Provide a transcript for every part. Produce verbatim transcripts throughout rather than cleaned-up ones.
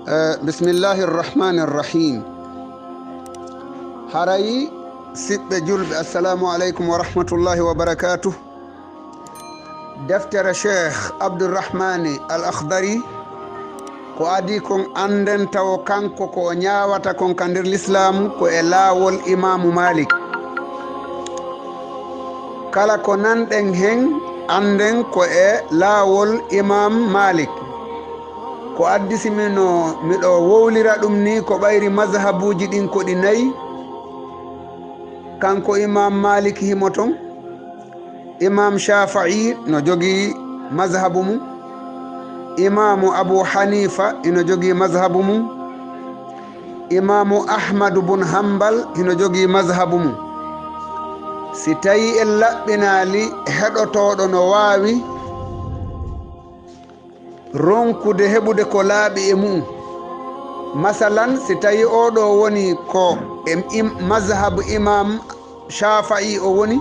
Eh, bismillahi rrahmani rrahim. Haray, siɓɓe julɓe, assalamu aleykum wa rahmatullahi wa barakatuh. Deftere Cheikh Abdurrahmani Al Akhdari, ko adii kon, annden tawo kanko ko o ñaawata kon ka nder Lislaamu ko e laawol Imaamu Maalik. Kala ko nanɗen hen, annden ko e laawol Imaam Maalik. Ko addi si mino, miɗo wowlira ɗum ni, ko ɓayri mazhabuuji ɗin ko ɗi nayi. Kanko Imaam Maalik himo ton. Imaam Shaafa'i no jogii mazhabu mum. Imaamu Abu Haniifa hino jogii mazhabu mum. Imaamu Ahmadu bun Hanbal hino jogii mazhabu mum. Si tawii en laɓɓinaali, heɗotooɗo no waawi ronkude heɓude ko laaɓi e mu'un. Masalan, si tawii oo ɗoo woni ko e im-, mazhabu Imaam Shaafa'i o woni,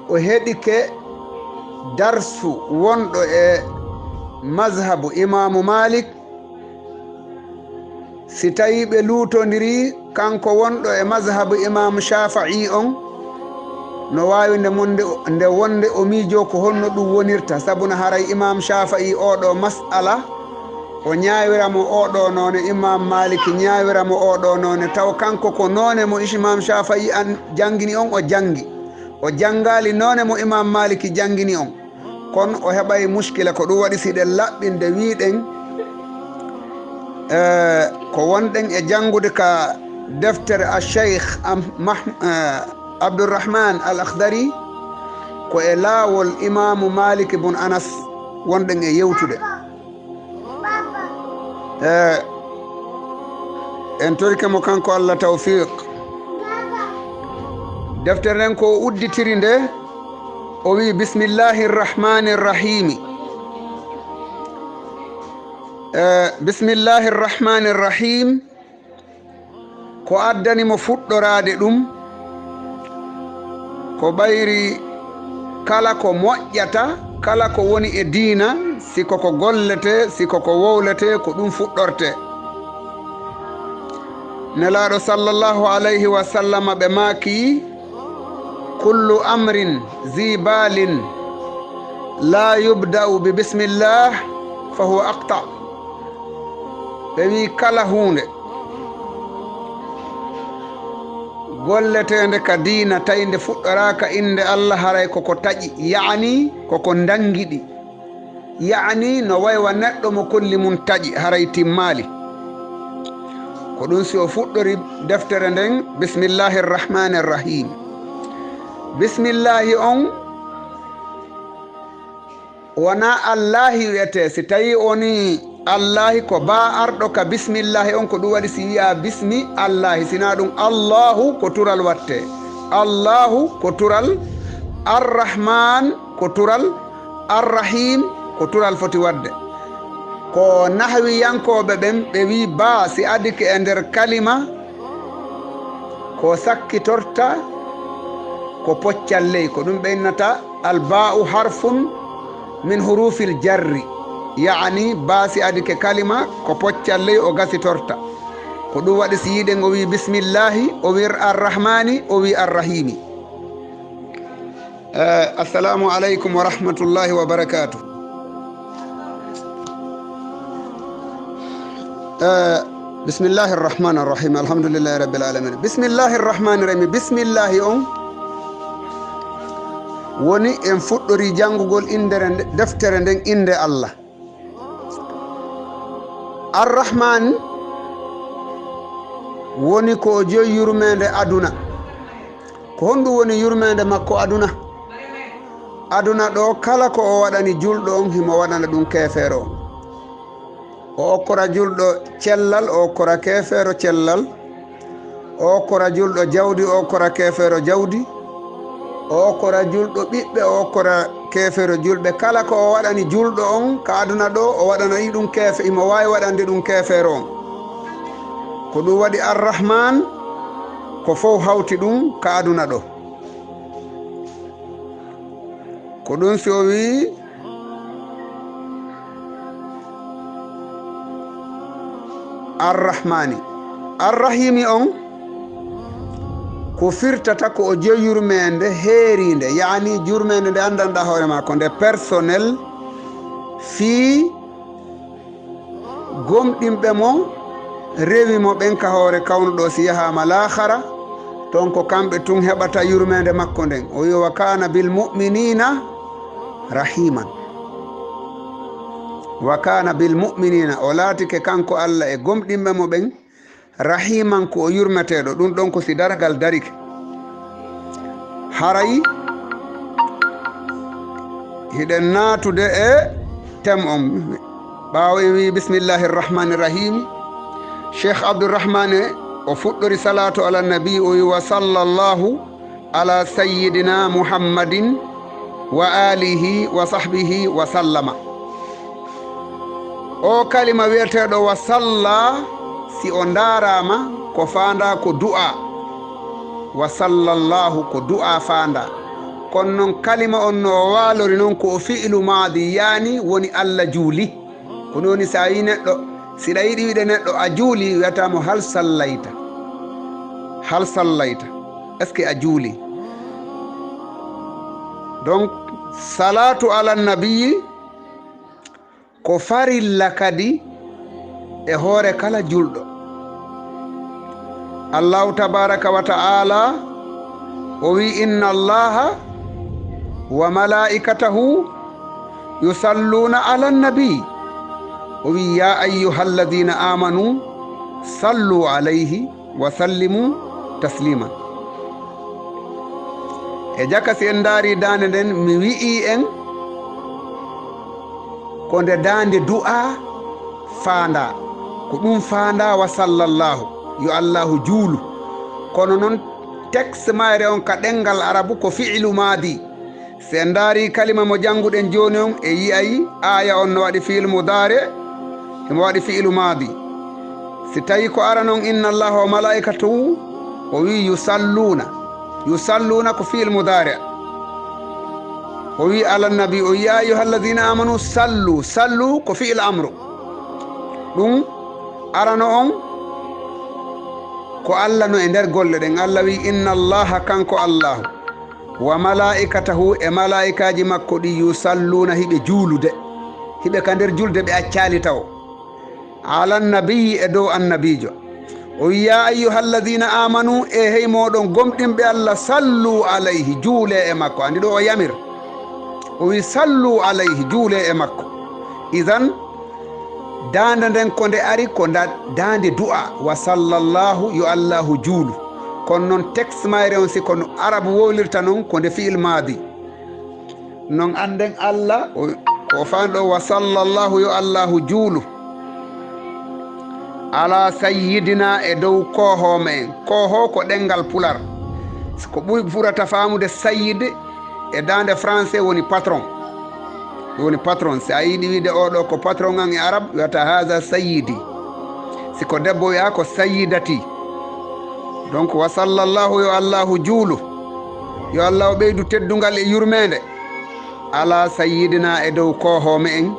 o heɗike darsu wonɗo e mazhabu Imaamu Maalik, si tawii ɓe luutondirii, kanko wonɗo e mazhabu Imaamu Shaafa'i on, no waawi nde monde, nde wonde o miijoo ko honno ɗum wonirta, sabuna haray Imaamu Shaafa'i oo ɗoo mas'ala, o ñaawira mo oo ɗoo noone, Imaamu Maaliki ñaawira mo oo ɗoo noone, taw kanko ko noone mo Imaamu Shaafa'i an janngini on o janngi. O janngaali noone mo Imaamu Maaliki janngini on. Kono o heɓay muskila, ko ɗum waɗi si ɗen laɓɓinde wiiɗen, eh, ko wonɗen e janngude ka deftere a Cheikh Am-, Mah-, eh, Abdurrahman Al Akhdari, ko e laawol Imaamu Malik bun Anas wonɗen e yewtude. Eh, en torike mo kanko Allah tawfiq. Deftere nden ko o udditiri nde, o wi, "Bismillahi rrahmani rrahimi." Eh, "Bismillahi rrahmani rrahim." Ko addani mo fuɗɗoraade ɗum, ko ɓayri kala ko moƴƴata, kala ko woni e diina, si ko ko golletee, si ko ko wowletee, ko ɗum fuɗɗortee. Nelaaɗo sallallahu alayhi wa sallama ɓe maaki, "Kullu amrin zi balin la yubda'u bi bismillah fa huwa aqta." Ɓe wi, "Kala huunde golleteende ka diina, tawi nde fuɗɗoraaka innde Allah, haray ko ko taƴi, ya'ani ko ko ndangiɗi." Ya'ani no waywa neɗɗo mo kolli mum taƴi, haray timmaali. Ko ɗum si o fuɗɗori deftere nden, "Bismillahi rrahmani rrahim." Bismillahi on wonaa Allaahi wi'etee. Si tawii wonii Allaahi, ko baa arɗo ka bismillaahi on, ko ɗum waɗi si wi'aa bismi Allaahi. Sinaa ɗum, Allaahu ko tural wattee. Allaahu ko tural, Arrahmaan ko tural, Arrahiim ko tural foti waɗde. Ko nahwiyankooɓe ɓen, ɓe wi'i baa si adike e nder kalima, ko sakkitorta ko poccal ley, ko ɗum ɓe innata Alba'u harfun min hurufil jarri, ya'ani baa si adike kalima ko poccal ley o gasitorta. Ko ɗum waɗi si yiɗen o wi bismillahi, o wir arrahmani, o wi arrahimi. Eh, assalamu alaikum wa rahmatullahi wa barakatuh. Eh, bismillahi arrahmani arrahim. Alhamdulillahi rabbil alamin. Bismillahi arrahmani arrahim. Bismillahi on woni en fuɗɗori janngugol indere nde-, deftere nden innde Allah. Arrahman woni ko o joyi yurmeende aduna. Ko honɗum woni yurmeende makko aduna? Aduna ɗo, kala ko o waɗani julɗo on, himo waɗana ɗum keefeero on. O okkora julɗo cellal, o okkora keefeero cellal. O okkora julɗo jawdi, o okkora keefeero jawdi. O okkora julɗo ɓiɓɓe, o okkora keefeero julɓe. Kala ko o waɗani julɗo on ka aduna ɗo, o waɗanay ɗum keefe-, himo waawi waɗande ɗum keefeero on. Ko ɗum waɗi Arrahman, ko fow hawti ɗum ka aduna ɗo. Ko ɗum si o wi'i, Arrahmani. Arrahimi on ko firtata ko o jeyurmeende heeriinde, yaani jurmeende nde anndanɗa hoore maa ko nde personnel fii gomɗinɓe mo rewi mo ɓen ka hoore kawnuɗo si yahaama laahara, ton ko kamɓe tun heɓata yurmeende makko nden. O wi, "Wa kana bil mu'minina rahiman." Wa kana bil mu'minina, o laatike kanko Alla e gomɗinɓe mo ɓen rahiman, ko o yurmeteeɗo. Ɗun ɗon ko si dargal darike. Haray hiɗen naatude e tem on. Ɓaawo en wi bismillahi rrahmani rrahimi, Cheikh Abdourahmane o fuɗɗori salatu ala nabi, o wi, "Wa sallallahu ala sayyidina Muhammadin wa alihi wa sahbihi wa sallama." O kalima wi'eteeɗo wa salla, si o ndaaraama, ko faandaa ko du'a. Wa sallallahu ko du'a faandaa. Kono non kalima on no o waalori non ko o fi'lu maadi, yaani woni Alla juuli. Ko non woni si a wi'i neɗɗo, si ɗa yiɗi wi'ude neɗɗo a juuli, wi'ataa mo hal sallayta. Hal sallayta. Est-ce que a juuli? Donc, salatu ala nabi ko farilla kadi e hoore kala julɗo. Allahu tabaraka wa ta'ala o wi, "Inna Allaha wa malaikatahu yusalluna ala nabi." O wi, "Ya ayyuhalladhina amanu sallu alayhi wa sallimu taslima." E jaka si en ndaari daande nden, mi wi'i en ko nde daande du'a faandaa. Ko ɗum faandaa wa sallallahu, yo Allahu juulu. Kono non texte mayre on ka ɗemngal arabu ko fi'lu maadi. Si en ndaari kalima mo jannguɗen jooni on, e yi'ay aaya on no waɗi fi'il mudaari, himo waɗi fi'il maadi. Si tawi ko arano on, "Inna Allaha wa malaikatahu," o wi, "Yusalluna." Yusalluna ko fi'il mudaari. O wi, "Ala nabi," o wi, "Ya ayyuhalladhina amanu sallu." Sallu ko fi'il amru. Ɗum arano on ko Alla no e nder golle ɗen. Alla wi, "Inna Allaha," kanko Allahu, "wa malaikatahu," e malaa'ikaaji makko ɗi, "yusalluna," hiɓe juulude. Hiɓe ka nder julde, ɓe accaali tawo. "Ala nabiyyi," e dow annabiijo. O wi, "Ya ayyuhalladhina amanu," e hey mooɗon gomɗinɓe Alla, "sallu alayhi," juulee e makko. Andi ɗo o yamir. O wi, "Sallu alayhi," juulee e makko. Idan, daande nden ko nde ari ko nda-, daande du'a, "Wa sallallahu," yo Allahu juulu. Kono non texte mayre on, si ko no arabu wowlirta non, ko nde fi'il maadi. Non anden Alla, o, ko o faanɗo, "Wa sallallahu," yo Allahu juulu. "Ala sayyidina," e dow koohoo me'en. Koohoo ko ɗemngal Pular. Ko ɓuri, ɓurata faamude sayyid e daande français woni patron. Woni patron. Si a yiɗi wiide, "Oo ɗoo ko patron an," e arab, wiyata, "Haza sayyidi." Si ko debbo, wiya ko sayyidati. Donc, "Wa sallallahu," yo Allahu juulu. Yo Allahu ɓeydu teddungal e yurmeende. "Ala sayyidina," e dow koohoo me'en.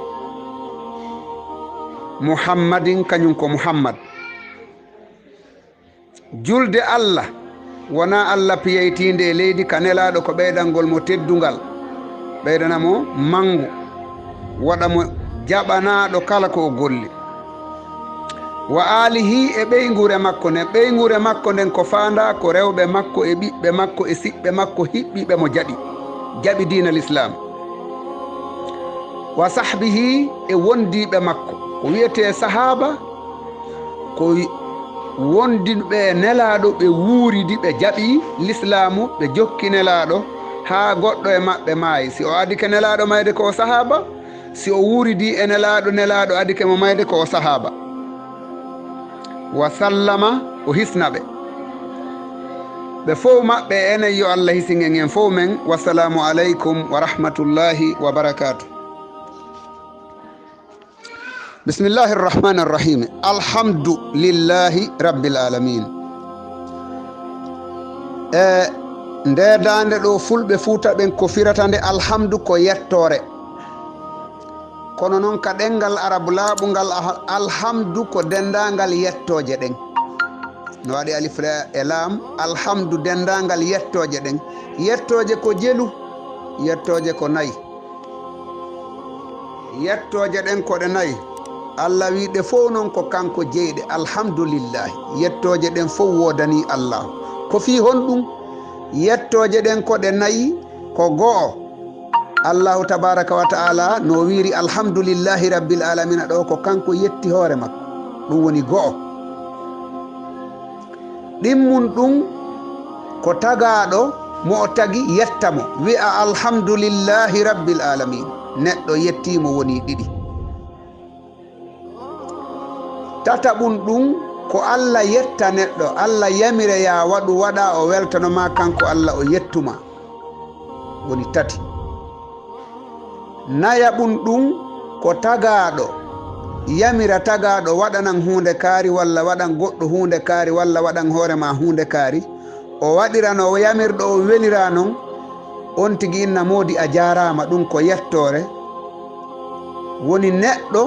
"Muhammadin," kañum ko Muhammad. Julde Alla wonaa Alla piyaytiinde e leydi ka nelaaɗo, ko ɓeydangol mo teddungal, ɓeydana mo manngu, waɗa mo jaɓanaaɗo kala ko o golli. "Wa alihi," e ɓeynguure makko nden. Ɓeynguure makko nden ko faandaa ko rewɓe makko e ɓiɓɓe makko e siɓɓe makko hiɓɓiiɓe mo jaɓi, jaɓi diina Lislaam. "Wa sahbihi," e wondiiɓe makko. Ko wiyetee sahaaba, ko wondiiɓe e nelaaɗo, ɓe wuuridi, ɓe jaɓi lislaamu, ɓe jokki nelaaɗo haa goɗɗo e maɓɓe maayi. Si o adike nelaaɗo mayde, ko o sahaaba. Si o wuuridi e nelaaɗo, nelaaɗo adike mo mayde, ko o sahaaba. "Wa sallama," o hisna ɓe. Ɓe fow maɓɓe, enen yo Alla hisin en, en fow men. Wassalaamu aleykum wa rahmatullahi wa barakaatu. Bismillahi rrahmani rrahimi. Alhamdulillahi rabbil alamin. E nde daande ɗo, fulɓe Fuuta ɓen ko firata nde alhamdu ko yettoore. Kono noon ka ɗenngal Arab laaɓungal, ah, alhamdu ko denndaangal yettooje ɗen. No waɗi alif e laam, alhamdu denndaangal yettooje ɗen. Yettooje ko jelu, yettooje ko nayi. Yettooje ɗen ko ɗe nayi. Allah wii ɗe fof noon ko kanko jeyi ɗe. Alhamdulillahi. Yettooje ɗen fof woodanii Allah. Ko fii honɗum? Yettooje ɗen ko ɗe nayi, ko go'o. Allahu tabaraka wa ta'ala no wiiri, "Alhamdulillahi rabbil alamina," ɗo ko kanko yetti hoore makko. Ɗum woni go'o. Ɗimmun ɗum ko tagaaɗo mo o tagi yetta mo, wi'a, "Alhamdulillahi rabbil alamin." Neɗɗo yettii mo woni ɗiɗi. Tataɓun ɗum ko Allah yetta neɗɗo, Allah yamira ya waɗu, waɗa, o weltano ma, kanko Allah o yettu ma. Woni tati. Nayaɓun ɗum ko tagaaɗo, yamira tagaaɗo waɗanan huunde kaari, walla waɗan goɗɗo huunde kaari, walla waɗan hoore ma huunde kaari. O waɗira no yamirɗo o welira non, on tigi inna moodi a jaaraama, ɗum ko yettoore. Woni neɗɗo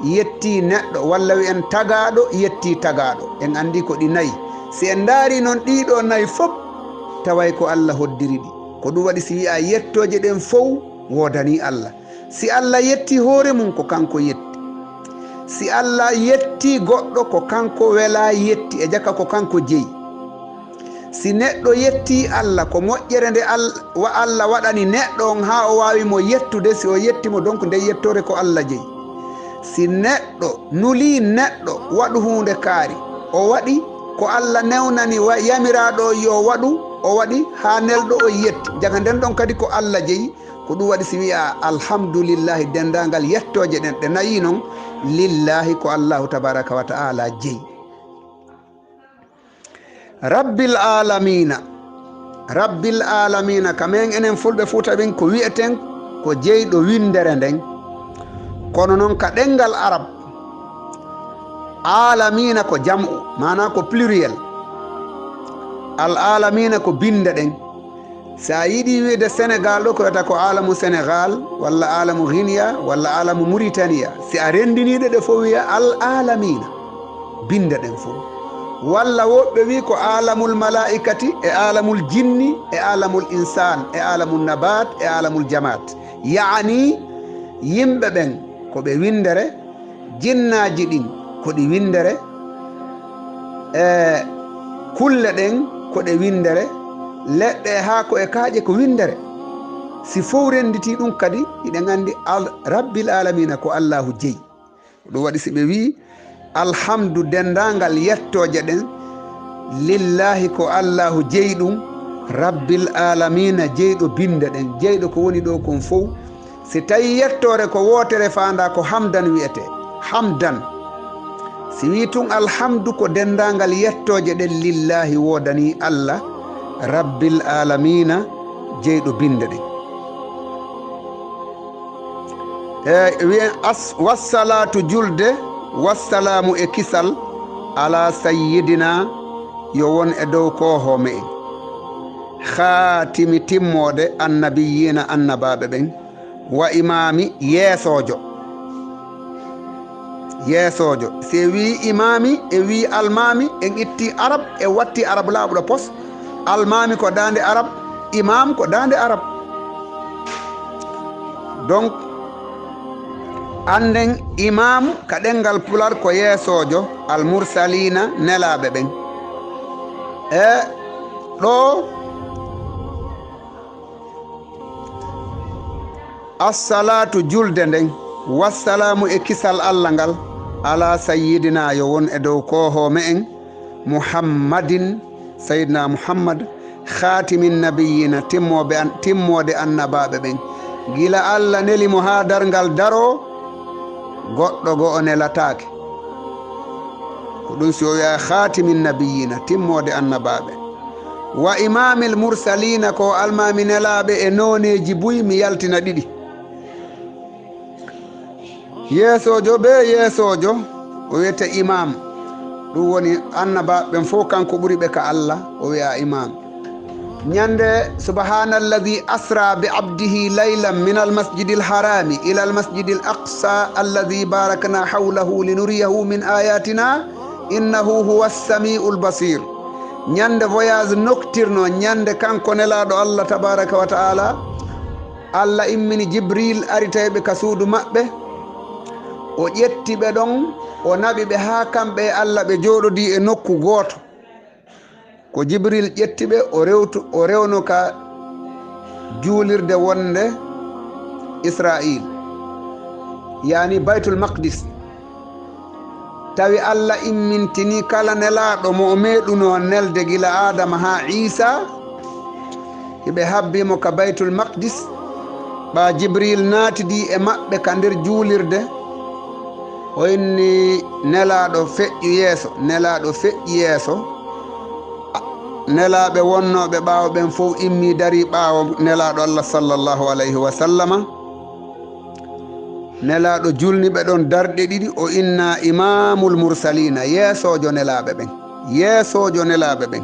yettii neɗɗo, walla wi'en tagaaɗo yettii tagaaɗo. En anndi ko ɗi nayi. Si en ndaari non ɗiiɗo nayi fof, taway ko Allah hoddiri ɗi. Ko ɗum waɗi si wi'a yettooje ɗen fow woodanii Allah. Si Allah yettii hoore mum, ko kanko yetti. Si Allah yettii goɗɗo, ko kanko welaa yetti, e jaka ko kanko jeyi. Si neɗɗo yettii Allah, ko moƴƴere nde Al-, wa-, Allah waɗani neɗɗo on haa o waawi mo yettude, si o yetti mo, donc nde yettoore ko Allah jeyi. Si neɗɗo nulii neɗɗo waɗu huunde kaari, o waɗi ko Allah newnani wa-, yamiraaɗo on yo waɗu, o waɗi haa nelɗo on yetti. Jaka nden ɗon kadi ko Allah jeyi, ko ɗum waɗi si wi'a alhamdulillahi, denndaangal yettooje ɗen ɗe nayi non, lillahi ko Allahu tabaraka wa ta'ala jeyi. Rabbil aalamiina. Rabbil aalamiina, ka men enen Fulɓe Fuuta ɓen ko wi'eten ko jeyɗo winndere nden. Kono non ka ɗenngal Arab, aalamiina ko jam'u, maanaa ko pluriel. Al aalamiina ko binnde ɗen. Si a yiɗi wi'ude Senegaal ɗo, ko wiyata ko aalamu Senegaal, walla aalamu Guinea, walla aalamu Mauritania. Si a renndinii ɗe, ɗe fof wi'a al aalamiina. Binnde ɗen fof. Walla woɓɓe wi'i ko aalamul malaa'ikati, e aalamul jinni, e aalamul insaan, e aalamul nabaat, e aalamul jamaat. Yaani, yimɓe ɓen ko ɓe winndere, jinnaaji ɗin ko ɗi winndere, e kulle ɗen ko ɗe winndere, leɗɗe e haako e kaaƴe ko winndere. Si fow rennditii ɗum kadi, hiɗen anndi al-, Rabbil aalamiina ko Allaahu jeyi. Ɗum waɗi si ɓe wi'i, alhamdu denndaangal yettooje ɗen, lillaahi ko Allaahu jeyi ɗum, Rabbil aalamiina jeyɗo binnde ɗen, jeyɗo ko woni ɗo kon fow. Si tawi yettoore ko wootere faandaa ko hamdan wi'ete. Hamdan. Si wi'i tun alhamdu ko denndaangal yettooje ɗen lillaahi woodanii Allah, Rabbil aalamiina, jeyɗo binnde ɗen. E wi'en as-, wassalaatu julde, wassalaamu e kisal, ala sayyidina, yo won e dow koohoo me'en. Khaatimi timmoode annabiyyiina annabaaɓe ɓen. Wa imaami yeesoojo. Yeesoojo. Si en wi'i imaami, en wi'i almaami, en itti Arab, en watti Arab laaɓuɗo pos. Almaami ko daande Arab, imaam ko daande Arab. Donc, annden imaam ka ɗenngal Pular ko yeesoojo, al mursaliina nelaaɓe ɓen. E ɗo Assalaatu julde nden, wassalaamu e kisal Alla ngal, ala sayyidina yo won e dow koohoo me'en, Muhammadin, Sayyidina Muhammad, khaatimin nabiyyiina, timmooɓe an-, timmoode annabaaɓe ɓen. Gila Alla neli mo haa darngal daroo, goɗɗo go'o nelataake. Ko ɗum si o wi'a khaatimin nabiyyiina, timmoode annabaaɓe. Wa imaamil mursaliina, ko almaami nelaaɓe e nooneeji buy, mi yaltina ɗiɗi. Yeesoojo ɓe yeesoojo, o wiyete imaam. Ɗum woni annabaaɓe ɓen fof, kanko ɓuri ɓe ka Alla, o wi'a imaam. Ñande, "Subhaana alladi asra bi abdihi laylan min almasjidi alharami ila almasjidi alaqsa alladi barakna hawlahu linuriyahu min ayatina innahu huwa assamiu albasir." Ñande voyage nocturne, ñande kanko Nelaaɗo Allah tabaraka wa taala, Allah immini Jibril ari tawi ɓe ka suudu maɓɓe, o ƴetti ɓe ɗon, o naɓi ɓe haa kamɓe e Allah ɓe jooɗodii e nokku gooto. Ko Jibril ƴetti ɓe, o rewtu, o rewno ka juulirde wonde Israil, yaani Baytul Maqdis. Tawi Allah immintini kala nelaaɗo mo o meeɗunoo nelde gila Aadama haa Iisa, hiɓe habbi mo ka Baytul Maqdis. Ɓaa Jibril naatidi e maɓɓe ka nder juulirde, o inni, "Nelaaɗo feƴƴu yeeso, Nelaaɗo feƴƴi yeeso." Nelaaɓe wonnooɓe ɓaawo ɓen fow immi, dari ɓaawo Nelaaɗo Allah sallallahu alayhi wa sallama. Nelaaɗo julni ɓe ɗon darɗe ɗiɗi, o inna Imaamul Mursaliina, yeesoojo nelaaɓe ɓen, yeesoojo nelaaɓe ɓen.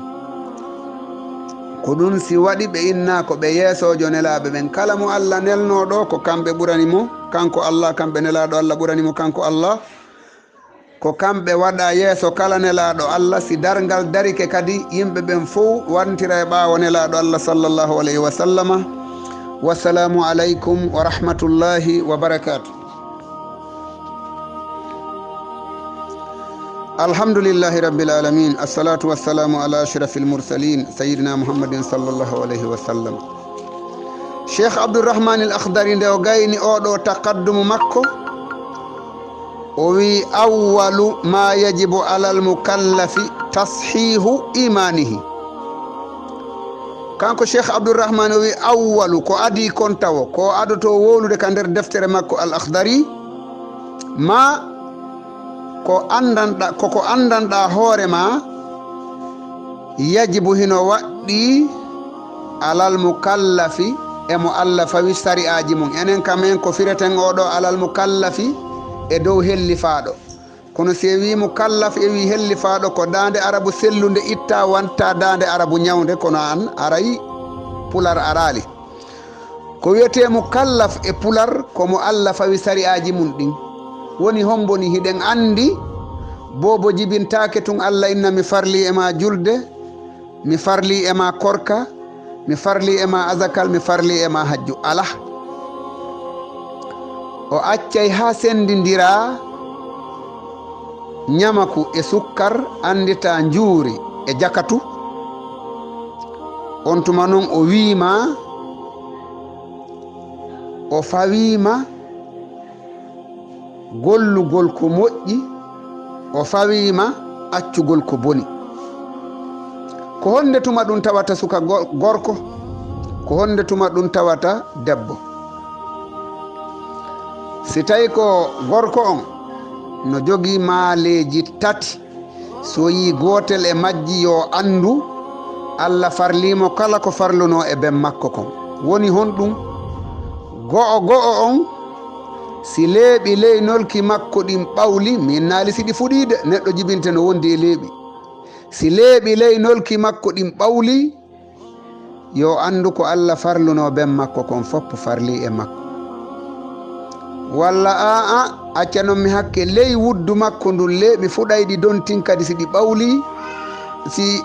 Ko ɗun si waɗi ɓe inna ko ɓe yeesoojo nelaaɓe ɓen. Kala mo Allah nelnoo ɗoo, ko kamɓe ɓurani mo kanko Allah, kamɓe Nelaaɗo Allah ɓurani mo kanko Allah. Ko kamɓe waɗa yeeso kala Nelaaɗo Allah. Si darngal darike kadi, yimɓe ɓen fow wartira e ɓaawo Nelaaɗo Allah sallallahu alayhi wa sallama. Wassalaamu alaykum wa rahmatullahi wa barakaatu. Alhamdulillahi rabbil alamin. Assalatu wassalamu ala ashrafil mursalin, sayyidina Muhammadin sallallahu alayhi wa sallam. Cheikh Abdourahman Al Akhdari, nde o gayni oo ɗoo taqaddumu makko, o wi'i, "Awwalu ma yajibu alal mukallafi tashihu imanihi." Kanko Cheikh Abdourahman o wi'i, "Awwalu, ko adii kon tawo, ko adotoo wowlude ka nder deftere makko Al Akhdari, ma ko anndanɗa, ko ko anndanɗa hoore ma, yajibu, hino waɗɗii, alal mukallafi, e mo Allah fawi sari'aaji mun." Enen kam en, ko fireten oo ɗoo alal mukallafi e dow hellifaaɗo. Kono si e wii mukallaf, e wii hellifaaɗo, ko daande arabu sellunde itta, wonta daande arabu ñawnde, kono an aray pular araali. Ko wi'etee mukallaf e pular, ko mo Allah fawi sari'aaji mun ɗin. Woni hombo ni? Hiɗen anndi, boobo jibintaake tun Allah inna, "Mi farli e ma julde, mi farli e ma korka, mi farli e ma azakal, mi farli e ma hajju." Alaa. O accay haa senndindira ñamaku e sukkar, anndita njuuri e jakatu. On tuma non o wiima, o fawiima gollugol ko moƴƴi, o fawiima accugol ko boni. Ko honde tuma ɗun tawata suka go-, gorko? Ko honde tuma ɗun tawata debbo? Si tawi ko gorko on no jogii maaleeji tati, so yii gootel e majji, yo anndu Allah farlii mo kala ko farlunoo e ben makko kon. Woni honɗun? Go'o go'o on, si leeɓi ley nolki makko ɗin ɓawli, mi innaali si ɗi fuɗii de, neɗɗo jibinte no wondi e leeɓi. Si leeɓi ley nolki makko ɗin ɓawli, yo anndu ko Allah farlunoo ben makko kon fow farlii e makko. Walla aa, accanon mi hakke, ley wuddu makko ndun leeɓi fuɗayɗi dontin kadi si ɗi ɓawlii, si,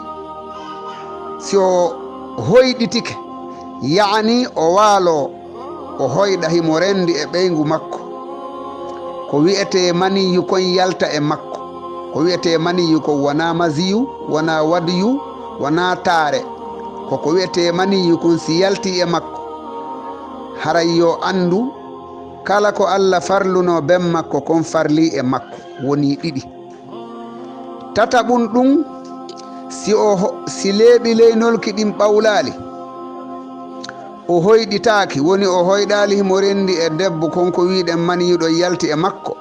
si o hoyɗitike, yaani o waaloo, o hoyɗa, himo rendi e ɓeyngu makko. Ko wi'etee maniyyu kon yalta e makko. Ko wi'etee maniyyu kon wanaa maziyu, wanaa wadiyu, wanaa taare. Ko ko wi'etee maniyyu kon si yaltii e makko, haray yo anndu kala ko Allah farlunoo ben makko kon farlii e makko, wonii ɗiɗi. Tataɓun ɗun, si o ho-, si leeɓi ley nolki ɗin ɓawlaali, o hoyɗitaaki, woni o hoyɗaali, himo rendi e debbo kon ko wi'uɗen maniyyu ɗon yalti e makko.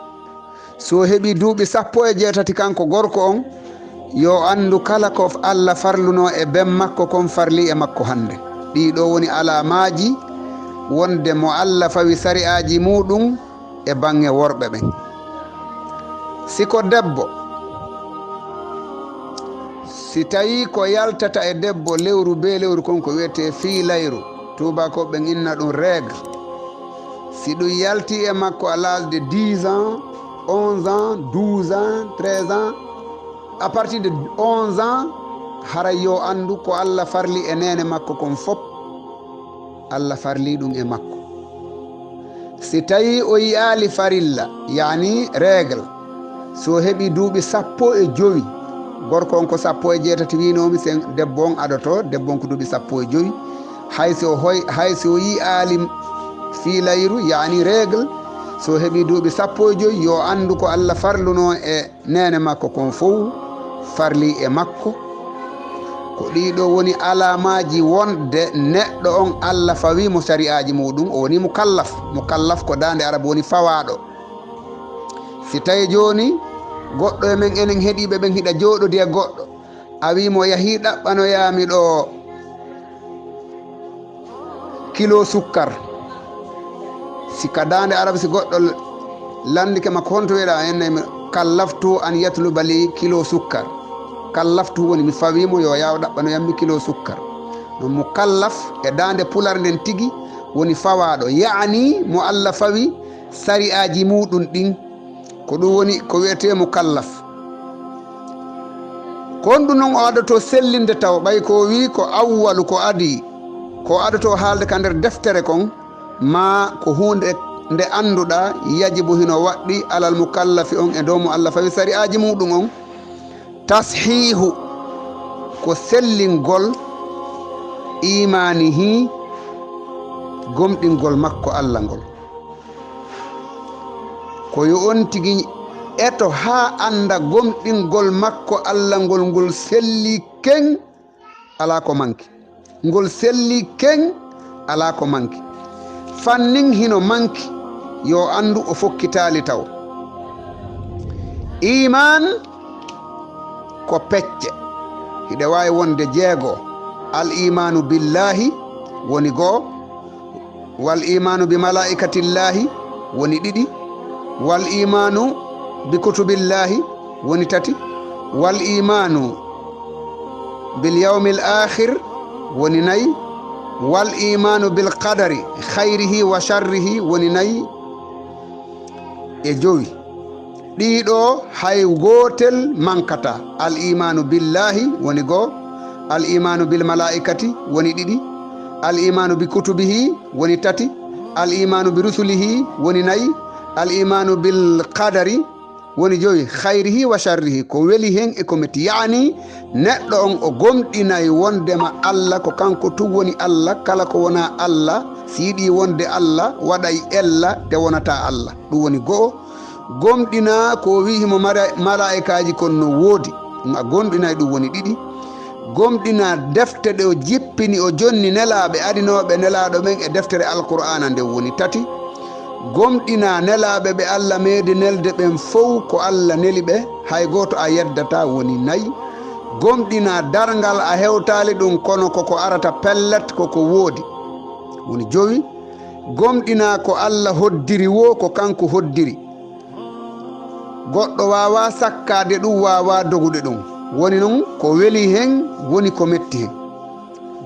Si o heɓii duuɓi sappo e jeetati kanko gorko on, yo anndu kala ko Allah farlunoo e ben makko kon farlii e makko hande. Ɗii ɗoo woni alaamaaji wonde mo Allah fawi sari'aaji muuɗum e baŋŋe worɓe ɓen. Si ko debbo, Si tawii ko yaltata e debbo lewru bee lewru kon ko wiyetee fiilayru, tuubakooɓe ɓen inna ɗum règle. Si ɗum yaltii e makko à l'âge de dix ans, onze ans, douze ans, treize ans, à partir de onze ans, haray yo anndu ko Alla farli e neene makko kon fop, Alla farli ɗum e makko. Si tawii o yi'aali farilla, yaani règle, so heɓii duuɓi sappo e jowi, gorko on ko sappo e jeetati wiinoomi, sen debbo on adoto, debbo on ko duuɓi sappo e jowi. Hay si o hoy-, hay si o yi'aali fiilayru, yaani règle, so heɓii duuɓi sappo e jowi, yo anndu ko Alla farlunoo e neene makko kon fow farli e makko. Ko ɗii ɗoo woni alaamaaji wonde neɗɗo on Alla fawii mo sari'aaji muuɗum, o woni mukallaf. Mukallaf ko daande Arab woni fawaaɗo. Si tawii jooni goɗɗo e men enen heɗiiɓe ɓen hiɗa jooɗodi e goɗɗo, a wii mo, "Yahii ɗaɓɓanoyaa mi ɗoo kilo sukkar." Si ka daande Arab, si goɗɗo lanndike ma ko honto wi'uɗaa, en nay mi kallaftu an yatluba li kilo sukkar. Kallaftu woni mi fawii mo yo yaw ɗaɓɓanoyam mi kilo sukkar. No mukallaf e daande pular nden tigi woni fawaaɗo, yaani mo Alla fawi sari'aaji muuɗum ɗin. Ko ɗum woni ko wi'etee mukallaf. Ko honɗum non o adotoo sellinde taw, ɓay ko o wi'i ko awwalu ko adii, ko o adotoo haalde ka nder deftere kon, maa ko huunde nde annduɗaa yajibu hino waɗɗi alal mukallafi on e dow mo Alla fawi sari'aaji muuɗum on, tashiihu ko sellingol iimaanihi gomɗingol makko Alla ngol. Ko yo on tigi eto haa annda gomɗingol makko Alla ngol, ngol selli keŋ, alaa ko manki. Ngol selli keŋ, alaa ko manki. Fannin hino manki, yo anndu o fokkitaali taw. Iimaan ko pecce. Hiɗe waawi wonde jeego. Al iimaanu billaahi woni goo. Wal iimaanu bi malaa'ikatillaahi woni ɗiɗi. Wal iimaanu bi kutubillaahi woni tati. Wal iimaanu bil yawmil aakhir woni nayi. Wal iimaanu bil qadari khayrihi wa sharrihi woni nayi. E jowi. Ɗii ɗoo hay gootel mankataa. Al iimaanu billaahi woni goo, al iimaanu bil malaa'ikati woni ɗiɗi, al iimaanu bi kutubihi woni tati, al iimaanu bi rusulihi woni nayi, al iimaanu bil qadari woni jowi, khayrihi wa sharrihi, ko weli hen e ko metti. Yaani, neɗɗo on o gomɗinay wondema Alla ko kanko tun woni Alla, kala ko wonaa Alla, si yiɗii wonde Alla, waɗay ella nde wonataa Alla. Ɗum woni go'o. Gomɗinaa ko o wi'i himo mara-, malaa'ikaaji kon no woodi. Ɗum a gomɗinay, ɗum woni ɗiɗi. Gomɗinaa defte ɗe o jippini, o jonni nelaaɓe adinooɓe nelaaɗo ɓen e deftere Alqur'aana nden woni tati. Gomɗinaa nelaaɓe ɓe Alla meedi nelde ɓen fow ko Alla neli ɓe, hay gooto a yeddataa woni nayi. Gomɗinaa darngal a hewtaali ɗum kono koko arata pellet koko woodi woni jowi. Gomɗinaa ko Alla hoddiri woo ko kanko hoddiri. Goɗɗo waawaa sakkaade ɗum, waawaa dogude ɗum. Woni non ko weli hen, woni ko metti hen.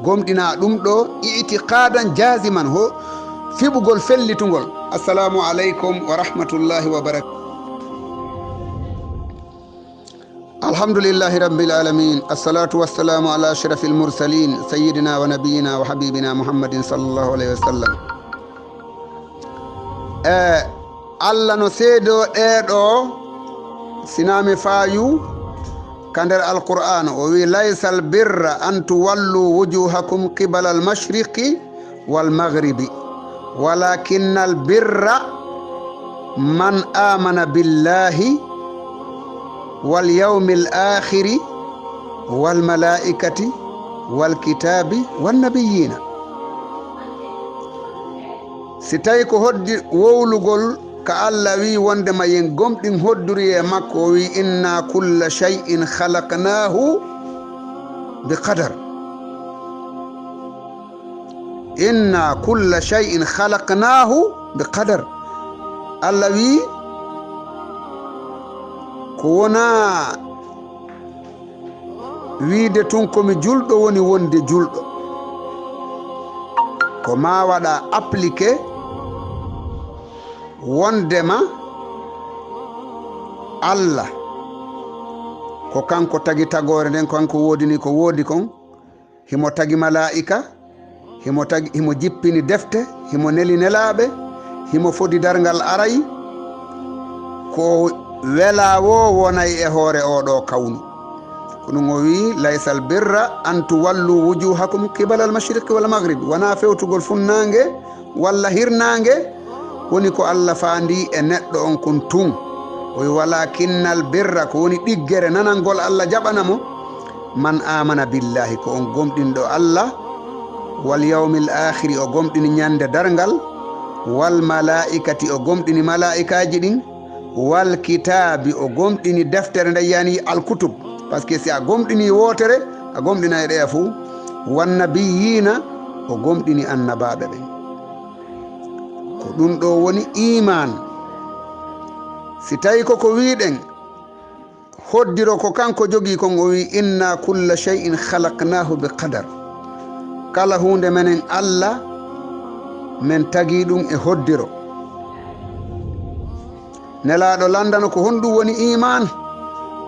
Gomɗinaa ɗum ɗoo i'tiqaadan jaaziman, ho fiɓugol fellitungol. Assalaamu aleykum wa rahmatullaahi wa barakatuh. Alhamdulillahi rabbil alamin. Assalatu wassalamu ala ashrafil mursalin, sayyidina wa nabiyina wa habibina Muhammadin sallallahu alayhi wa sallam. E Alla no seedoo ɗee ɗoo, sinaa mi faayu ka nder Alqur'aana, o wi'i, "Laysal birra an tuwallu wujuhakum qibala al-mashriqi wal maghribi, walakinnal birra man amana billahi wal yawmil akhiri wal malaikati wal kitabi wan nabiyina." Si tawi ko hoddi wowlugol ka Alla wi'i wondema yen gomɗin hodduri e makko, o wi'i, "Inna kulla shay'in khalaqnahu bi qadar." "Inna kulla shay'in khalaqnahu bi qadar." Alla wi'i ko wonaa Wiide tun ko mi julɗo woni wonde julɗo. Ko maa waɗa appliqué wondema Allah ko kanko tagi tagoore nden, ko kanko woodini ko woodi kon. Himo tagi malaa'ika, himo tagi, himo jippini defte, himo neli nelaaɓe, himo fodi darngal aray. Ko welaa woo wonay e hoore oo ɗoo kawnu. Ko ɗun o wi'i, "Laysal birra an tuwallu wujuhakum qibala al-mashriqi wal maghribi." Wanaa fewtugol funnaange walla hirnaange woni ko Allah faandii e neɗɗo on kun tun. O wi'i, "Walaakinnal birra," ko woni ɗiggere nanangol Allah jaɓana mo, "man aamana billaahi," ko on gomɗinɗo Allah, "wal yawmil aakhiri," o gomɗini ñande darngal, "wal malaa'ikati," o gomɗini malaa'ikaaji ɗin, "wal kitaabi," o gomɗini deftere nde, yani al kutub. Parce que si a gomɗini wootere, a gomɗina e ɗeya fow. "Wan nabiyyiina," o gomɗini annabaaɓe ɓen. Ko ɗun ɗoo woni iimaan. Si tawi ko ko wi'uɗen, hoddiro ko kanko jogii kon, o wi'i, "Inna kulla shay'in khalaqnahu bi qadar." Kala huunde menen Allah, men tagii ɗun e hoddiro. Nelaaɗo landano ko honɗun woni iimaan?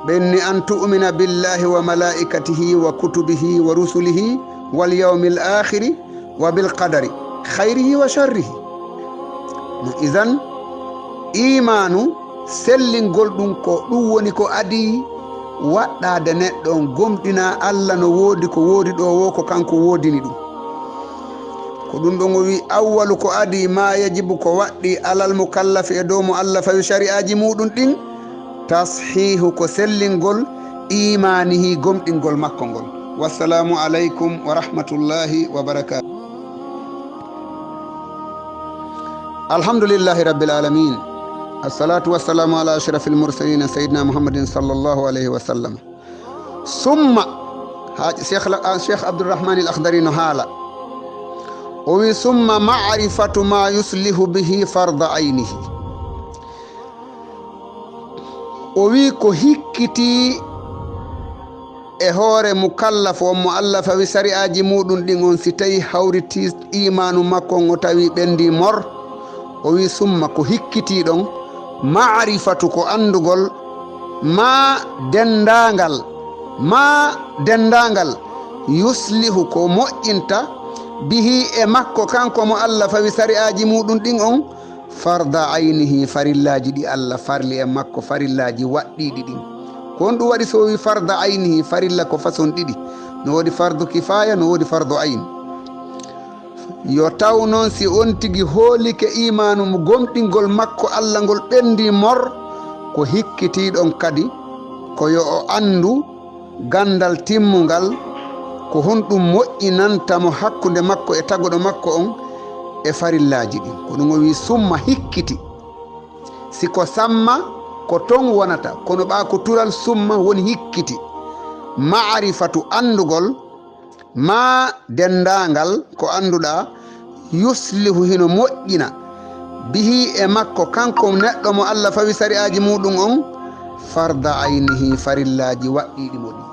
Ɓen ni, "An tu'mina billahi wa malaikatihi wa kutubihi wa rusulihi wal yawmil akhiri wa bil qadari khayrihi wa sharrihi." No, idan, iimaanu sellingol ɗun ko ɗun woni ko adii waɗɗaade neɗɗo on gomɗina Allah no woodi ko woodi ɗoo woo ko kanko woodini ɗun. Ko ɗun ɗon o wi'i, "Awwalu ko adii ma yajibu ko waɗɗii alal mukallafi e dow mo Allah fawi shari'aaji muuɗun ɗin, tashihu ko sellingol iimaanihi gomɗingol makko ngol." Wassalaamu aleykum wa rahmatullahi wa barakaatuh. Alhamdulillahi rabbil alamin. Assalatu wassalamu ala ashrafil mursalin sayyidina Muhammadin sallallahu alayhi wa sallam. Summa, ha Cheikh la-, ah, Cheikh Abdourahmane Al Akhdari no haala. O wi, "Summa ma'rifatu ma yuslihu bihi farda aynihi." O wi ko hikkiti e hoore mukallaf on mo Allah fawi sari'aaji muuɗun ɗin on, si tawi hawriti iimaanu makko on, o tawi ɓendi mor, o wi, "Summa," ko hikkiti ɗon, "ma'rifatu," ko anndugol, "ma," denndaangal, "ma," denndaangal, "yuslihu," ko moƴƴinta, "bihi," e makko, kanko mo Allah fawi sari'aaji muuɗun ɗin on, "farda aynihi," farillaaji ɗi Allah farli e makko, farillaaji waɗɗiiɗi ɗin. Ko honɗun waɗi so o wi farda aynihi, farilla ko façon ɗiɗi? No woodi fardu kifaaya, no woodi fardu ayn. Yo taw non si on tigi hoolike iimaanu mo gomɗingol makko Allah ngol ɓendi mor, ko hikkiti ɗon kadi ko yo o anndu ganndal timmungal, ko honɗun moƴƴinanta mo hakkunde makko e taguɗo makko on e farillaaji ɗin. Ko ɗun o wi, "Summa," hikkiti. Si ko samma, ko ton wonata, kono ɓaa ko tural summa woni hikkiti. Ma'rifatu, anndugol, ma denndaangal ko annduɗaa, yuslihu, hino moƴƴina, bihi, e makko, kanko neɗɗo mo Allah fawi sari'aaji muuɗun on, farda aynihi, farillaaji waɗɗiiɗi mo ɗin.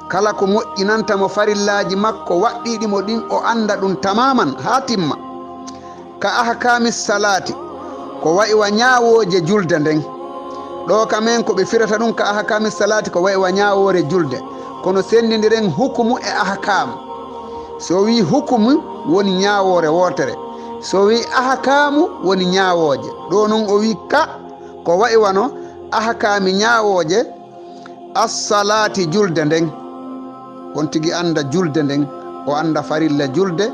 Kala ko moƴƴinanta mo farillaaji makko waɗɗiiɗi mo ɗin, o annda ɗun tamaman haa timma. Ka ahkaami salaati, ko wa'i wa ñaawooje julde nden. Ɗoo ka men ko ɓe firata ɗun ka ahkaami salaati, ko wa'i wa ñaawoore julde. Kono senndindiren hukumu e ahkaamu. Si o wi'i hukumu, woni ñaawoore wootere. Si o wi'i ahkaamu, woni ñaawooje. Ɗoo non o wi'i ka, ko wa'i wano ahkaami ñaawooje, assalaati, julde nden. On tigi annda julde nden, o annda farilla julde,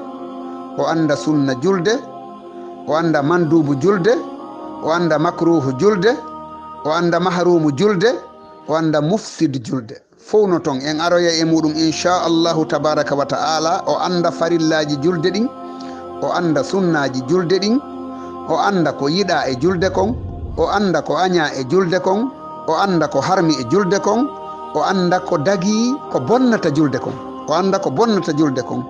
o annda sunna julde, o annda manduubu julde, o annda makruuhu julde, o annda mahruumu julde, o annda mufsid julde. Fow no ton, en aroyay e muuɗun, inchallahu tabaraka wa ta'ala. O annda farillaaji julde ɗin, o annda sunnaaji julde ɗin, o annda ko yiɗaa e julde kon, o annda ko añaa e julde kon, o annda ko harmi e julde kon, o annda ko dagii, ko bonnata julde kon, o annda ko bonnata julde kon.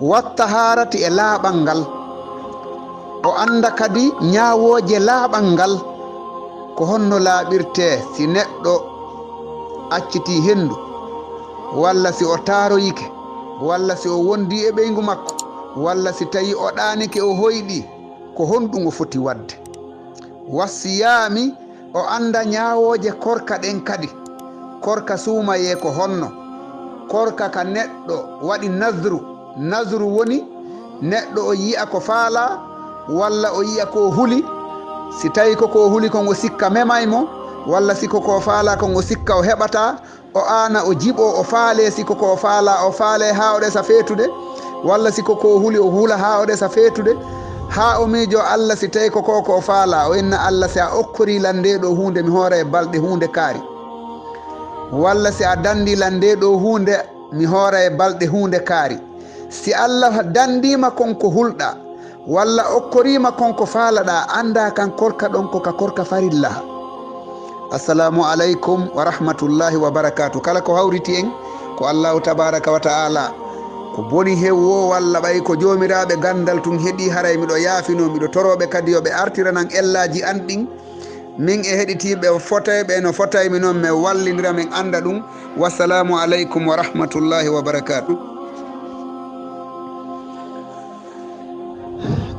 Wattahaarati, e laaɓal ngal. O annda kadi ñaawooje laaɓal ngal, ko honno laaɓirtee si neɗɗo accitii henndu. walla si o taaroyike, walla si o wondi e ɓeyngu makko, walla si tawi o ɗaanike o hoyɗi, ko honɗum o foti waɗde? Wassiyaami, o annda ñaawooje korka ɗen kadi. Korka suumayee ko honno? Korka ka neɗɗo waɗi nazru. Nazru woni neɗɗo o yi'a ko faalaa, walla o yi'a ko huli. Si tawi ko ko huli kon o sikka memay mo, walla si ko ko faalaa kon o sikka o heɓataa, o aana o jiɓoo o faalee, si ko ko faalaa o faalee haa o ɗesa feetude, walla si ko ko huli o hula haa o ɗesa feetude, haa o miijo Alla si tawi ko ko ko faalaa, o inna Alla si a okkorii lan ndee ɗoo huunde mi hoora e balɗe huunde kaari, walla si a danndii lan ndee ɗoo huunde mi hoora e balɗe huunde kaari. Si Alla danndii ma kon ko hulɗaa, walla okkorii ma kon ko faalaɗaa, anndaa kan korka ɗon ko ka korka farilla. Assalamu aleykum wa rahmatullahi wa barakaatu. Kala ko hawriti en, ko Allahu tabaaraka wa ta'ala. Ko boni hew woo, walla ɓay ko joomiraaɓe ganndal tun heɓii, haray miɗo yaafinoo, miɗo torooɓe kadi yo ɓe artiranan ellaaji an ɗin. Min e heɗitiiɓe fotayɓe no fotaymi non, men wallindira, men annda ɗum. Wassalamu aleykum wa rahmatullahi wa barakaatu.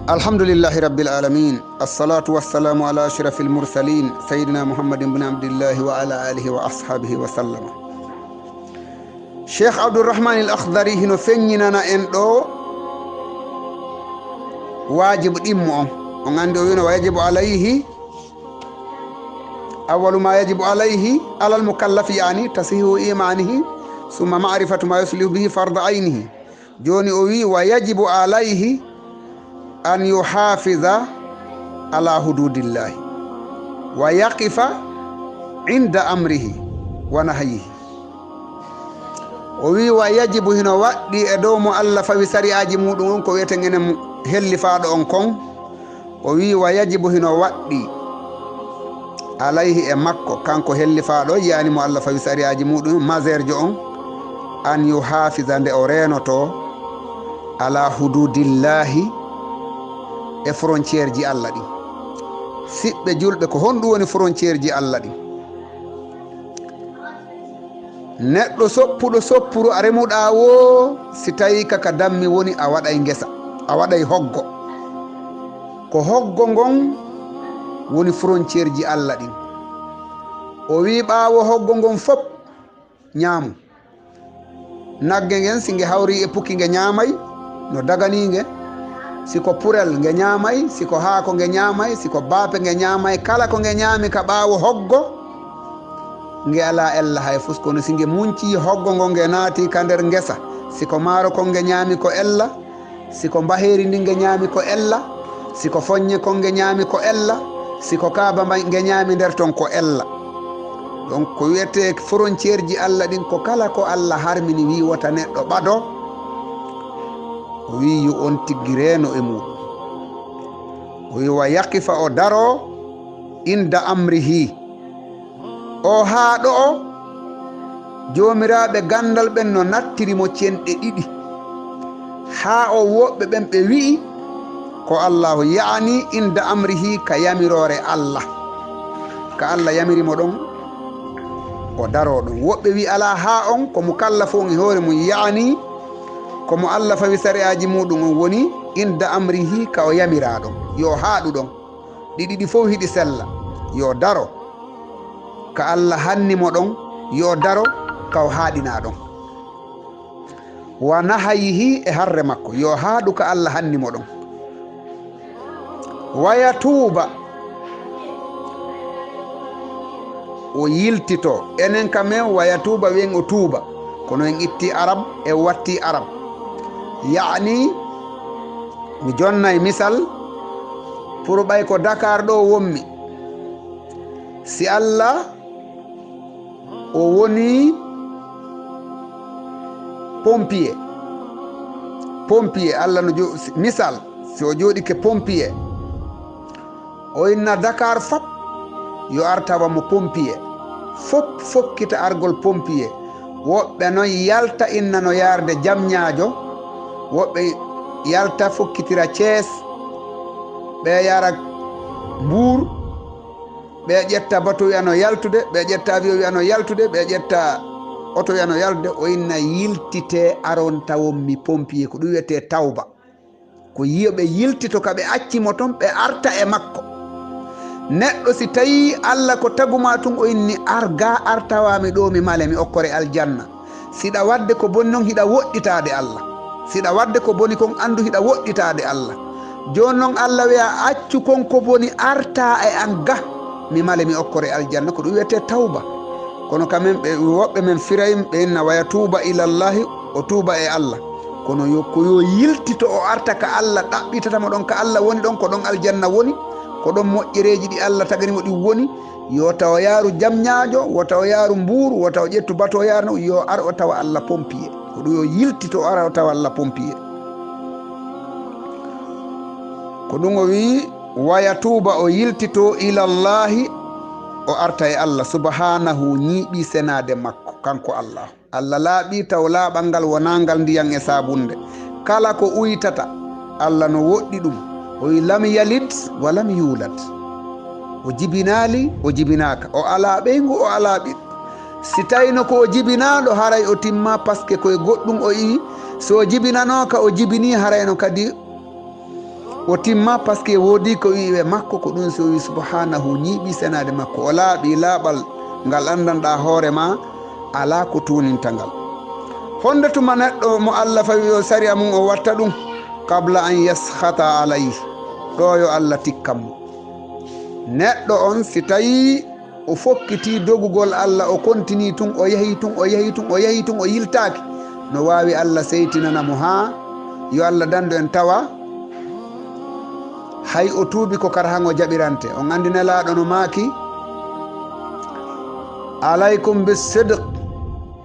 Alhamdulillahi rabbil alamin. Assalatu wassalamu ala ashrafil mursalin, sayyidina Muhammadin bin Abdillahi wa ala alihi wa ashabihi wa sallama. Cheikh Abdourahmane Al Akhdari hino feññinana en ɗo waajibu ɗimmo on. On anndi o wino, wa yajibu alayhi, awwalu ma yajibu alayhi, alal mukallafi, yani tasihu imanihi, summa ma'rifatu ma yuslihu bihi farda aynihi. Jooni o wi, wa yajibu alayhi an yuhafiza ala hududillahi, wa yaqifa inda amrihi wa nahyihi. O wi, wa yajibu, hino waɗɗi e dow mo Alla fawi sari'aaji muɗum on, ko wiyeten enen hellifaaɗo on kon. O wi, wa yajibu, hino waɗɗi alayhi, e makko, kanko hellifaaɗo, yani mo Alla fawi sari'aaji muɗum, maseerjo on, an yuhafiza, nde o reenoto, ala hududillahi, e frontière ji Alla ɗin. Siɓɓe julɓe, ko honɗum woni frontière ji Alla ɗin? Neɗɗo soppuɗo soppuru a remuɗaa woo, si tawii ka ka dammi woni, a waɗay ngesa, a waɗay hoggo. Ko hoggo ngon woni frontière ji Alla ɗin. O wii ɓaawo hoggo ngon fop ñaamu. Nagge ngen, si nge hawrii e puki, nge ñaamay no daganii nge. Si ko purel, nge ñaamay. Si ko haako, nge ñaamay. Si ko baape, nge ñaamay. Kala ko nge ñaami ka ɓaawo hoggo, nge alaa ella hay fus. Kono si nge muncii hoggo ngo, nge naatii ka nder ngesa, si ko maaro kon nge ñaami, ko ella. Si ko mbaheeri ndin nge ñaami, ko ella. Si ko foññe kon nge ñaami, ko ella. Si ko kaaba mba-, nge ñaami nder ton, ko ella. Donc, ko wiyetee frontière ji Alla ɗin, ko kala ko Alla harmini, wii wota neɗɗo ɓado, o wii yo on tigi reeno e muɗum. O wii wa yaqifa, o daro, inda amrihi. O haa ɗo'o, joomiraaɓe ganndal ɓen no nattiri mo cenɗe ɗiɗi. Haa on woɓɓe ɓen ɓe wi'i, ko Allaahu, ya'ani inda amrihi, ka yamiroore Alla. Ka Alla yamiri mo ɗon, o daroo ɗon. Woɓɓe wi'i alaa, haa on, ko mukallafo on e hoore mum, ya'ani ko mo Alla fawi sari'aaji muuɗum on, woni inda amrihi, ka o yamiraa ɗon, yo o haaɗu ɗon. Ɗi ɗiɗi fow hiɗi sella. Yo daro ka Alla hanni mo ɗon, yo daro ka o haaɗinaa ɗon. Wa nahayihi, e harre makko, yo haaɗu ka Alla hanni mo ɗon. Wa yatuuba, o yiltito. Enen ka men, wa yatuuba, wen o tuuba. Kono en itti arab, en watti arab. Ya'ni, mi jonnay misal, pour ɓay ko Dakar ɗo wonmi. Si Alla o woni pompier, pompier, Alla no jo-, si-, misal, si o jooɗike pompier, o inna Dakar fop yo ar tawa mo pompier. Fop fokkita argol pompier. Woɓɓe non yalta inna no yarde Jamñaajo, woɓɓe yalta fokkitira Thiès, ɓe yara Mbuur, ɓe ƴetta bateau wi'a no yaltude, ɓe ƴetta avion wi'a no yaltude, ɓe ƴetta otoya no yalde, o inna yiltitee aron tawon mi pompier, ko ɗum wiyetee tawba. Ko yo ɓe yiltito ka ɓe acci mo ton, ɓe arta e makko. Neɗɗo si tawii Alla ko tagumaa tun, o inni ar gaa, ar tawaa mi ɗoo, mi male, mi okkore aljanna. Siɗa waɗde ko boni non, hiɗa woɗɗitaade Alla. Siɗa waɗde ko boni kon, anndu hiɗa woɗɗitaade Alla. Jooni non Alla wi'a, accu kon ko boni, arta e an ga, mi male, mi okkore aljanna. Ko ɗum wiyetee tawba. Kono ka men, ɓe, woɓɓe men firayim, ɓe inna waya tuuba ilallahi, o tuuba e Alla. Kono yo, ko yo yiltito, o arta ka Alla ɗaɓɓitata mo ɗon, ka Alla woni ɗon, ko ɗon aljanna woni, ko ɗon moƴƴereeji ɗi Alla tagani mo ɗin woni. Yo taw yaaru jam ñaajo, wo taw yaaru mbuuru, wo taw ƴettu bato yaaru, no yo ar o tawa Alla pompier. Ko ɗum yo yiltito, o ara o tawa Alla pompier. Ko ɗum o wi'i, waya tuuba, o yiltito ilallahi, o arta e Alla subhanahu, ñiiɓi senaade makko, kanko Alla. Alla laaɓi taw laaɓal ngal wonaa ngal ndiyan e saabunde. Kala ko uytata, Alla no woɗɗi ɗum. O wi'i, lam yalid wa lam yuulad. O jibinaali, o jibinaaka. O alaa ɓeyngu, o alaa ɓiɗɗo. Si tawino ko o jibinaaɗo, haray o timma, parce que ko e goɗɗum o iwi. So o jibinanooka, o jibinii, harayno kadi o timma, parce que woodi ko wi'i e makko, ko ɗum si o wi'i subhanahu, ñiiɓi senaade makko. O laaɓi laaɓal ngal anndanɗaa hoore ma, alaa ko tuuninta ngal. Honde tuma neɗɗo mo Alla fawi o sariya mum o watta ɗum? Qabla an yaskhata alayhi. Ɗo yo Alla tikkan mo. Neɗɗo on si tawi o fokkitii dogugol Alla, o kontinii tun, o yahii tun, o yahii tun, o yahii tun, o yiltaaki, no waawi Alla seytinana mo haa yo Alla dandu en tawa hay o tuubi ko kar han o jaɓirante. On anndi Nelaaɗo no maaki, alaykum bis sidq,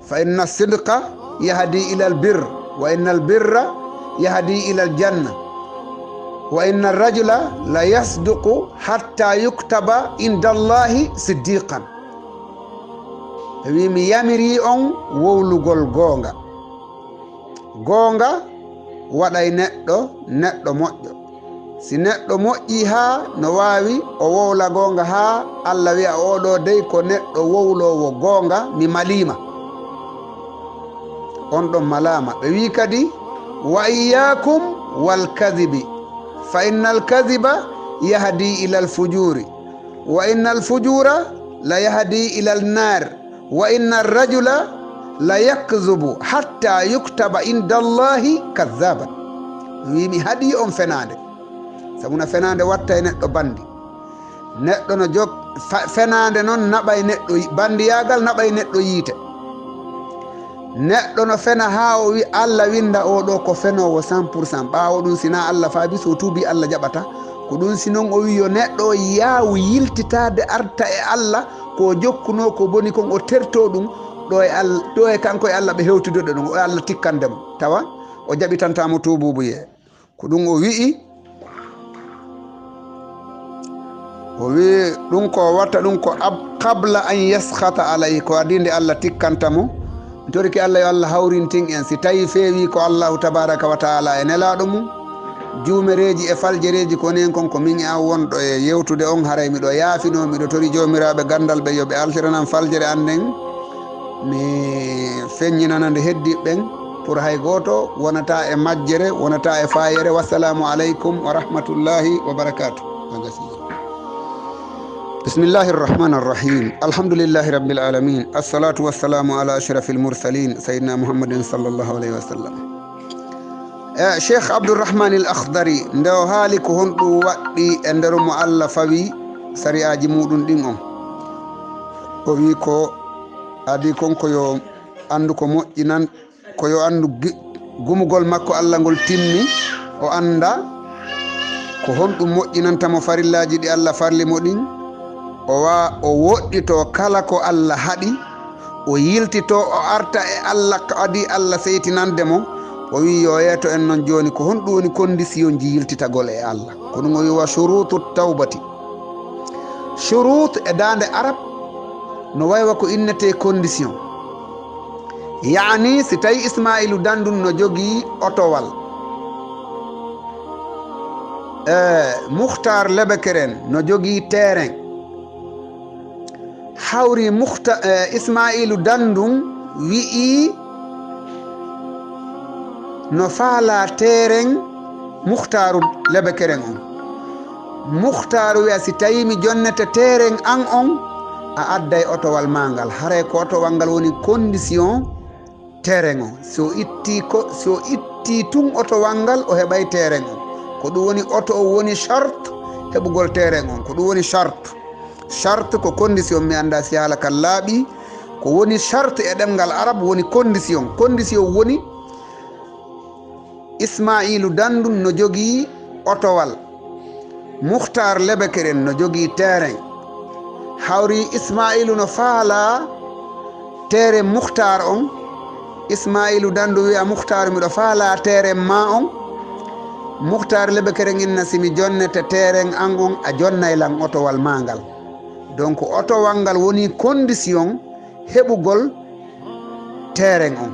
fa inna sidqa yahdi ilal birr, wa innal birra yahdi ilal janna, wa inna rajula la yasduqu hatta yuktaba inda Allahi siddiqan. O wi, mi yamiri on wowlugol goonga. Goonga waɗay neɗɗo, neɗɗo moƴƴo. Si neɗɗo moƴƴii haa no waawi, o wowla goonga haa Alla wi'a, oo ɗoo dey ko neɗɗo wowloowo goonga, mi maliima. On ɗon malaama. Ɓe wi kadi, wa iyyaakum wal kadhibi, fa innal kadhiba yahdi ilal fujuuri, wa innal fujuura la yahdi ilal naar, wa inna rajula la yakdhubu hatta yuktaba inda Allahi kadhaban. Wi mi haɗi on fenaande. Sabu na fenaande watta e neɗɗo bandi. Neɗɗo no jog, fa-, fenaande non naɓay neɗɗo yi-, bandiyaagal naɓay neɗɗo yiite. Neɗɗo no fena haa o wi Alla winda oo ɗoo ko fenoowo cent pour cent. Ɓaawo ɗum, si na Alla faabi, so tuubi, Alla jaɓata. Ko ɗum si non o wi yo neɗɗo o yaawu yiltitaade arta e Alla, ko o jokkunoo ko boni kon o tertoo ɗum, ɗo e Alla, ɗo e kanko e Alla ɓe hewtidude ɗum, o Alla tikkande mo. Tawa o jaɓitantaa mo tuubuubuyee. Ko ɗum o wi'i, o wi'i ɗum ko o watta ɗum ko ab-, qabla an yaskhata alayhi, ko adii nde Alla tikkanta mo. Mi torike Alla yo Alla hawrintin en. Si tawi feewi ko Allahu tabaraka wa taala e nelaaɗo mum, juumereeji e faljereeji ko nen kon ko min e an wonɗo e yewtude on, haray miɗo yaafinoo, miɗo tori joomiraaɓe ganndal ɓe yo ɓe altiranam faljere an nden. Mi feññinana nde heddiiɓe ɓen, pour hay gooto wonata e majjere, wonata e faayere. Wassalaamu aleykum wa rahmatullahi wa barakaatu. A gasi. Bismillahi arrahmani arrahim. Alhamdulillahi rabbil alamin. Assalatu wassalamu ala ashrafil mursalin, sayyidina Muhammadin sallallahu alayhi wa sallam. E, Cheikh Abdourahmane Al Akhdari, nde o haali ko honɗum waɗɗi e nder mo Alla fawi sariyaaji muɗum ɗin on. O wi ko adii kon ko yo anndu ko moƴƴinan, ko yo anndu gi-, gumugol makko Alla ngol timmi, o annda ko honɗum moƴƴinanta mo farillaaji ɗi Alla farli mo ɗin, o wa-, o woɗɗitoo kala ko Alla haɗi, o yiltitoo, o arta e Alla, ko adii Alla seytinande mo, o wi, yo yeeto en non jooni, ko honɗum woni kondisiyonji yiltitagol e Alla? Ko ɗum o wi, wa shurutu tawbati. Shurut e daande Arab no waywa ko innetee condition. Yaani, si tawi Ismaa'ilu Dandun no jogii otowal, e Mukhtar Lebekeren no jogii terrain, hawri Mukhta-, e Ismaa'ilu Dandun wi'i no faalaa teeren Muhtaaru Lebekeren on. Muhtaaru wi'a, "Si tawii mi jonnete teeren an on, a adday otowal maa ngal." Haray ko otowal ngal woni kondisiyon teeren on. Si o ittii ko, si o ittii tun otowal ngal, o heɓay teeren on. Ko ɗun woni oto on woni shart heɓugol teeren on. Ko ɗun woni shart. Shart ko kondisiyon, mi anndaa si haala kan laaɓii. Ko woni shart e ɗemngal Arab woni kondisiyon. Kondisiyon woni Ismaa'iilu Danndun no jogii otowal. Muhtaar Lebekeren no jogii teeren. Hawri Ismaa'iilu no faalaa teeren Muhtaar on. Ismaa'iilu Danndun wi'a Muhtaar, "Miɗo faalaa teeren maa on." Muhtaar Lebekeren inna, "Si mi jonnete teeren an on, a jonnay lan otowal maa ngal." Donc, otowal ngal woni kondisiyon heɓugol teeren on.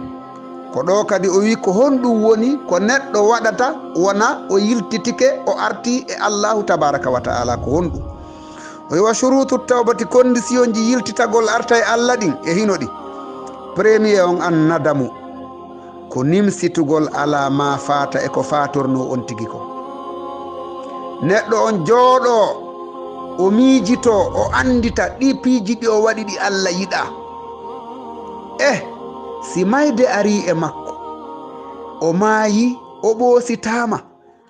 Ko ɗoo kadi o wi'i, ko honɗun woni ko neɗɗo waɗata wona o yiltitike, o artii e Allaahu tabaaraka wa ta'aalaa? Ko honɗun? O wi'i, "Wa shuruutu tawbati, kondisiyonji yiltitagol arta e Alla ɗin e hino ɗi. Premier on, an nadamu, ko nimsitugol alaa maa faata e ko faatornoo on tigi ko." Neɗɗo on jooɗoo, o miijitoo, o anndita ɗi piiji ɗi o waɗi ɗi Alla yiɗaa. Eh, si mayde arii e makko, o maayi, o ɓoositaama,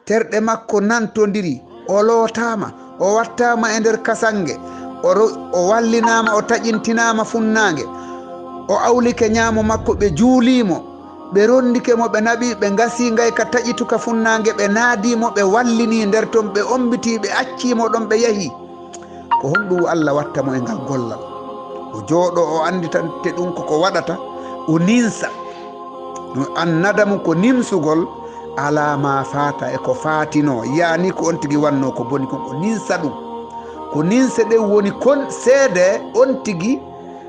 terɗe makko nantondiri, o lootaama, o wattaama e nder kasange, o ro-, o wallinaama, o taƴintinaama funnaange, o awlike ñaamo makko, ɓe juulii mo, ɓe rondike mo, ɓe naɓi, ɓe ngasii ngay ka taƴituka funnaange, ɓe naadii mo, ɓe wallinii nder ton, ɓe ombitii, ɓe accii mo ɗon, ɓe yahii. Ko honɗun Alla watta mo e ngal gollal? O jooɗoo, o annditante ɗun ko ko waɗata, o ninsa. An nadamu ko nimsugol alaa maa faata e ko faatinoo, yaani ko on tigi wannoo ko boni kon, o ninsa ɗun. Ko ninse ɗen woni kon seede on tigi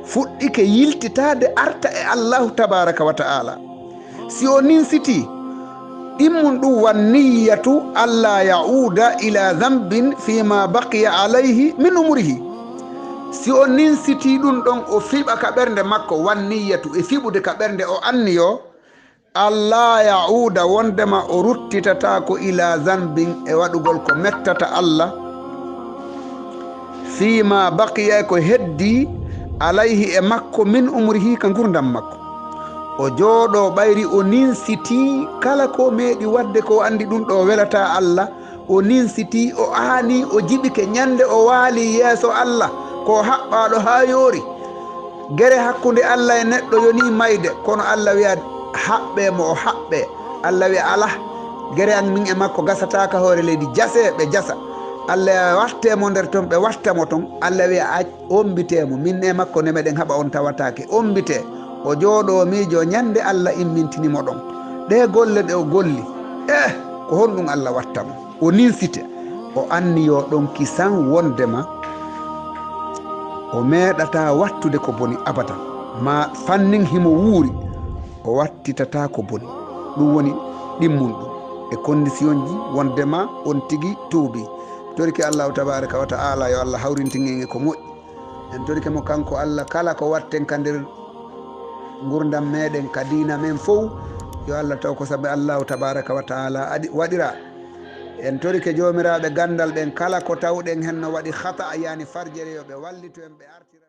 fuɗɗike yiltitaade arta e Allaahu tabaaraka wa ta'aalaa. Si o ninsitii, ɗimmun ɗun, wan niyyatu allaa ya'uuda ilaa zanbin fiima baqiya alayhi min umrihi. Si o ninsitii ɗun ɗon, o fiɓa ka ɓernde makko, wan niyyatu, e fiɓude ka ɓernde o anniyoo, allaa ya'uuda, wondema o ruttitataako ilaa zanbin, e waɗugol ko mettata Alla, fiima baqiya, ko heddii, alayhi, e makko, min umrihi, ka ngurndan makko. O jooɗoo ɓayri o ninsitii kala ko meeɗi waɗde ko o anndi ɗun ɗoo welataa Alla, o ninsitii, o aanii, o jiɓike ñande o waalii yeeso Alla, ko o haɓɓaaɗo haa yoori. Gere hakkunde Alla e neɗɗo yonii mayde, kono Alla wi'a haɓɓee mo, o haɓɓee. Alla wi'a, "Alah, gere an min e makko gasataa ka hoore leydi, jasee," ɓe jasa. Alla wi'a, "Wattee mo nder ton," ɓe watta mo ton. Alla wi'a, "Ac, ombitee mo, min e makko ne meɗen haɓa, on tawataake, ombitee." O jooɗoo miijoo ñande Alla immintini mo ɗon. Ɗee golle ɗe o golli, eh, ko honɗun Alla watta mo? O ninsite, o anniyoo ɗon kisan wondema o meeɗataa wattude ko boni abadan, maa fannin himo wuuri, o wattitataa ko boni. Ɗun woni ɗimmun ɗun e kondisiyonji wondema on tigi tuubii. Torike Allaahu tabaaraka wa ta'aalaa yo Alla hawrintin en e ko moƴƴi. En torike mo kanko Alla, kala ko watten ka nder ngurndan meɗen, ka diina men fow, yo Alla taw ko sabu Allaahu tabaaraka wa ta'aalaa adi-, waɗiraa. En torike joomiraaɓe ganndal ɓen, kala ko tawɗen hen no waɗi khata, yaani farjere, yo ɓe wallitu en, ɓe artira.